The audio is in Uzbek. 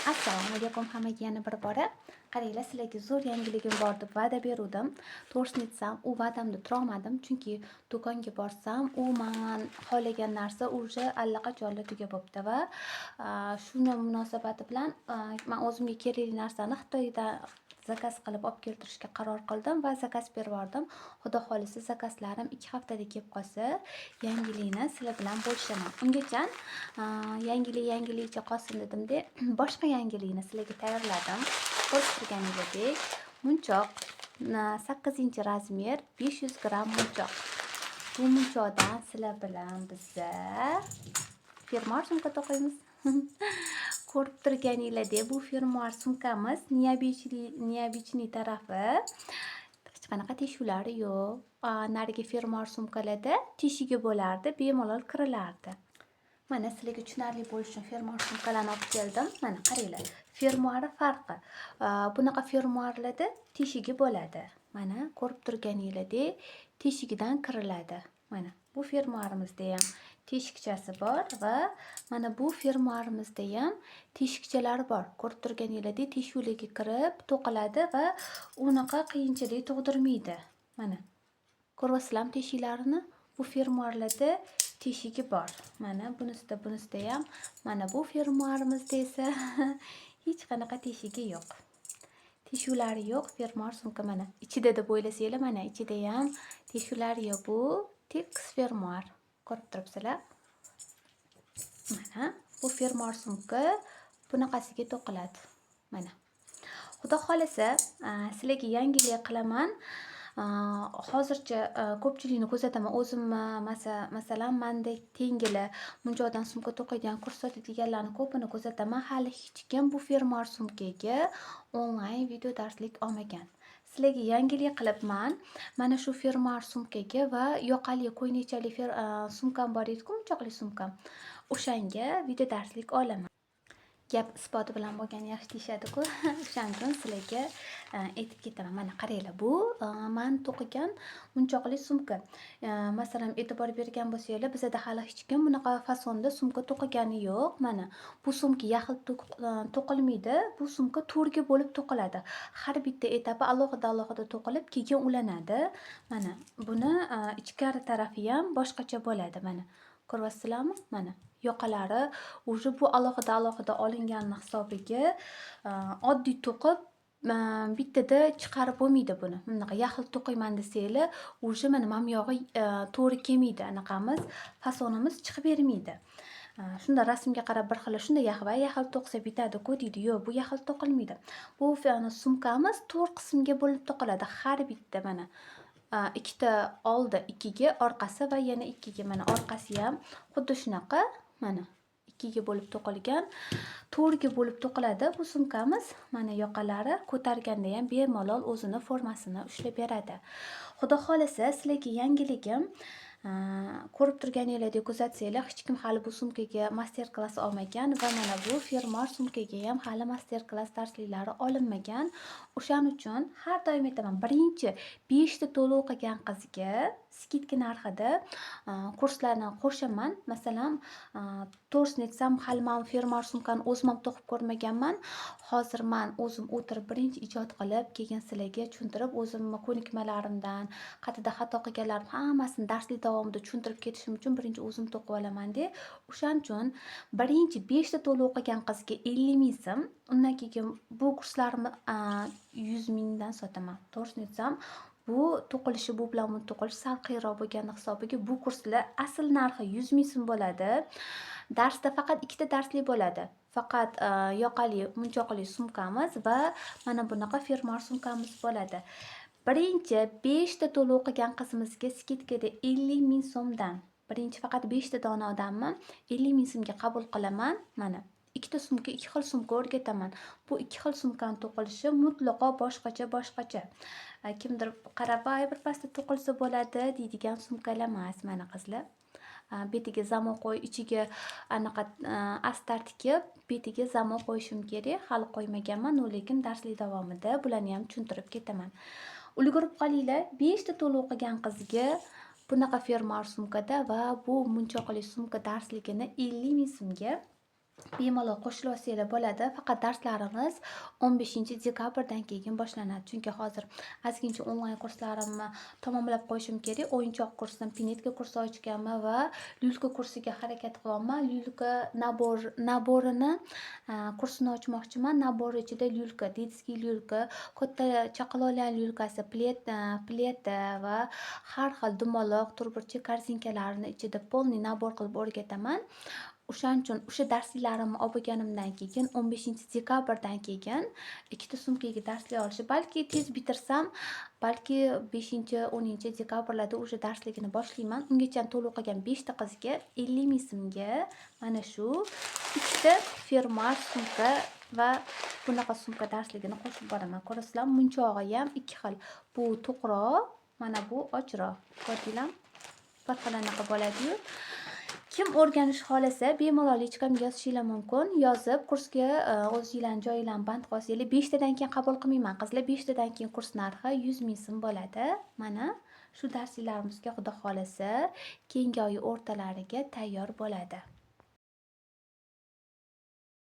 Assalomu alaykum hammaga yana bir bora. Qaranglar, sizlarga zo'r yangiligim bor deb va'da beruvdim. To'g'risini aytsam, u va'damda turolmadim, chunki do'konga borsam, u man xohlagan narsa уже allaqachonlar tugab bo'pti va shuni munosabati bilan man o'zimga kerakli narsani Xitoydan zakaz qilib olib keltirishga qaror qildim va zakaz berib yubordim. Xudo xohlasa, zakazlarim 2 haftada kelib qolsa, yangilikni sizlar bilan bo'lishaman. Ungacha yangilik yangilikcha qolsin dedimda, boshqa yangilikni sizlarga tayyorladim. Ko'rib turganingizdek, munchoq 8-размер, 500 gramm munchoq. Bu munchoqdan sizlar bilan biza fermuar sumka to'qiymiz. Ko'rib turganinglardek, bu fermuar sumkamiz необычный tarafi hech qanaqa teshuvlari yo'q. Narigi fermuar sumkalarda teshigi bo'lardi, bemalol kirilardi. Mana, sizlarga tushunarli bo'lishi uchun fermuar sumkalarni olib keldim. Mana, qaranglar, fermuari farqi. Bunaqa fermuarlarda teshigi bo'ladi. Mana, ko'rib turganinglardek, teshigidan kiriladi. Mana, bu fermuarimizda ham teshikchasi bor va mana bu fermuarimizda ham teshikchalari bor. Ko'rib turganinglardek, teshuvliga kirib to'qiladi va unaqa qiyinchilik tug'dirmaydi. Mana, ko'ryapsizlarmi teshiklarini? Bu fermuarlarda teshigi bor. Mana bunisida ham, mana bu fermuarimizda esa hech qanaqa teshigi yo'q. Teshuvlari yo'q fermuar sumka mana. Ichida deb o'ylasanglar, mana ichida ham teshuvlari yo'q. Bu tekis fermuar. Ko'rib turibsizlar. Mana bu fermuar sumka bunaqasiga to'qiladi. Mana. Xudo xohlasa, sizlarga yangilik qilaman. Hozircha ko'pchilikni kuzataman. O'zimni masalan, mandek tengili munchoqdan sumka to'qiydigan kurs sotadiganlarni ko'pini kuzataman. Hali hech kim bu fermuar sumkaga onlayn video darslik olmagan. Sizlarga yangilik qilibman. Mana shu fermuar sumkaga va yoqali ko'ylakchali sumkam bor edi-ku, munchoqli sumkam. O'shanga video darslik olaman. Gap isboti bilan bo'lgani yaxshi deyishadi-ku. O'shaning uchun sizlarga aytib ketaman. Mana, qaranglar, bu man to'qigan munchoqli sumka. Masalan, e'tibor bergan bo'lsanglar, bizada hali hech kim bunaqa fasonda sumka to'qigani yo'q. Mana, bu sumka yaxlit to'qilmaydi. Bu sumka to'rtga bo'lib to'qiladi. Har bitta etapi alohida-alohida to'qilib, keyin ulanadi. Mana, buni ichkari tarafi ham boshqacha bo'ladi. Mana, ko'ryapsizlarmi? Mana, yoqalari уже bu alohida-alohida olingani hisobiga oddiy to'qib bittada chiqarib bo'lmaydi buni. Bunaqa yaxlit to'qiyman desanglar, уже mana bu yog'i to'g'ri kelmaydi, anaqamiz, fasonimiz chiqib bermaydi. Shunda rasmga qarab bir xil shunday yaxva yaxlit to'qisa bitadi-ku deydi. Yo'q, bu yaxlit to'qilmaydi. Bu sumkamiz to'rt qismga bo'lib to'qiladi. Har bitta mana ikkita oldi ikkiga, orqasi va yana ikkiga. Mana, orqasi ham xuddi shunaqa, mana, ikkiga bo'lib to'qilgan. To'rtga bo'lib to'qiladi bu sumkamiz. Mana, yoqalari ko'targanda ham bemalol o'zini formasini ushlab beradi. Xudo xohlasa, sizlarga yangiligim, ko'rib turganinglardek, kuzatsanglar, hech kim hali bu sumkaga master klass olmagan va mana bu fermuar sumkaga ham hali master klass darsliklari olinmagan. O'shaning uchun har doim aytaman, birinchi 5 ta to'lov qilgan qizga скидка narxida kurslarni qo'shaman. Masalan, to'g'risini aytsam, hali man fermuar sumkani o'zim ham to'qib ko'rmaganman. Hozir man o'zim o'tirib birinchi ijod qilib, keyin sizlarga tushuntirib, o'zimni ko'nikmalarimdan, qayerda xato qilganlarim hammasini darslik davomida tushuntirib ketishim uchun birinchi o'zim to'qib olamanda. O'shaning uchun birinchi 5 ta to'lov qilgan qizga 50 000 so'm, undan keyin bu kurslarimni 100 000 dan sotaman. To'g'risini aytsam, bu to'qilishi, bu bilan buni to'qilishi sal qiyinroq bo'lgani hisobiga bu kurslar asl narxi 100 000 so'm bo'ladi. Darsda faqat ikkita darslik bo'ladi. Faqat yoqali munchoqli sumkamiz va mana bunaqa fermuar sumkamiz bo'ladi. Birinchi 5 ta to'lov qilgan qizimizga скидка da 50 000 so'mdan. Birinchi faqat 5 ta dona odamni 50 000 so'mga qabul qilaman. Mana, ikkita sumka, ikki xil sumka o'rgataman. Bu ikki xil sumkani to'qilishi mutlaqo boshqacha boshqacha. Kimdir qarab, "Voy, birpasda to'qilsa bo'ladi", deydigan sumkalar emas, mana, qizlar. Betiga zamok qo'y, ichiga anaqa astar tikib, betiga zamok qo'yishim kerak. Hali qo'ymaganman, lekin darslik davomida bularni ham tushuntirib ketaman. Ulgurib qolinglar, 5 ta to'lov qilgan qizga bunaqa fermuar sumkada va bu munchoqli sumka darsligini 50 000 so'mga. Bemalol qo'shilib olsanglar bo'ladi. Faqat darslarimiz 15 dekabrdan keyin boshlanadi. Chunki hozir ozgincha onlayn kurslarimni tamomlab qo'yishim kerak. O'yinchoq kursidan пинетка kursi ochganman va люлька kursiga harakat qilyapman. Люлька набор ini kursini ochmoqchiman. Набор ichida люлька, детский люлька, katta chaqaloqlar люлька si, плед va har xil dumaloq, to'rtburchak корзинка larni ichida полный набор qilib o'rgataman. O'shaning uchun o'sha darsliklarimni olib bo'lganimdan keyin, 15 dekabrdan keyin ikkita sumkaga darslik olishi, balki tez bitirsam, balki 5-10 dekabrlarda уже darsligini boshlayman. Ungacha to'lov qilgan 5 ta qizga 50 ming so'mga mana shu ikkita fermuar sumka va bunaqa sumka darsligini qo'shib boraman. Ko'rasizlar, munchog'i ham ikki xil. Bu to'qroq, mana bu ochroq. Ko'rdinglarmi? Bir xil anaqa bo'ladi-yu. Kim o'rganish xohlasa, bemalol личка mga yozishinglar mumkin. Yozib, kursga o'zinglarni joyinglarni band qilib olsanglar, 5 tadan keyin qabul qilmayman, qizlar. 5 tadan keyin kurs narxi 100 ming so'm bo'ladi. Mana shu darslarimizga, Xudo xohlasa, keyingi oy o'rtalariga tayyor bo'ladi.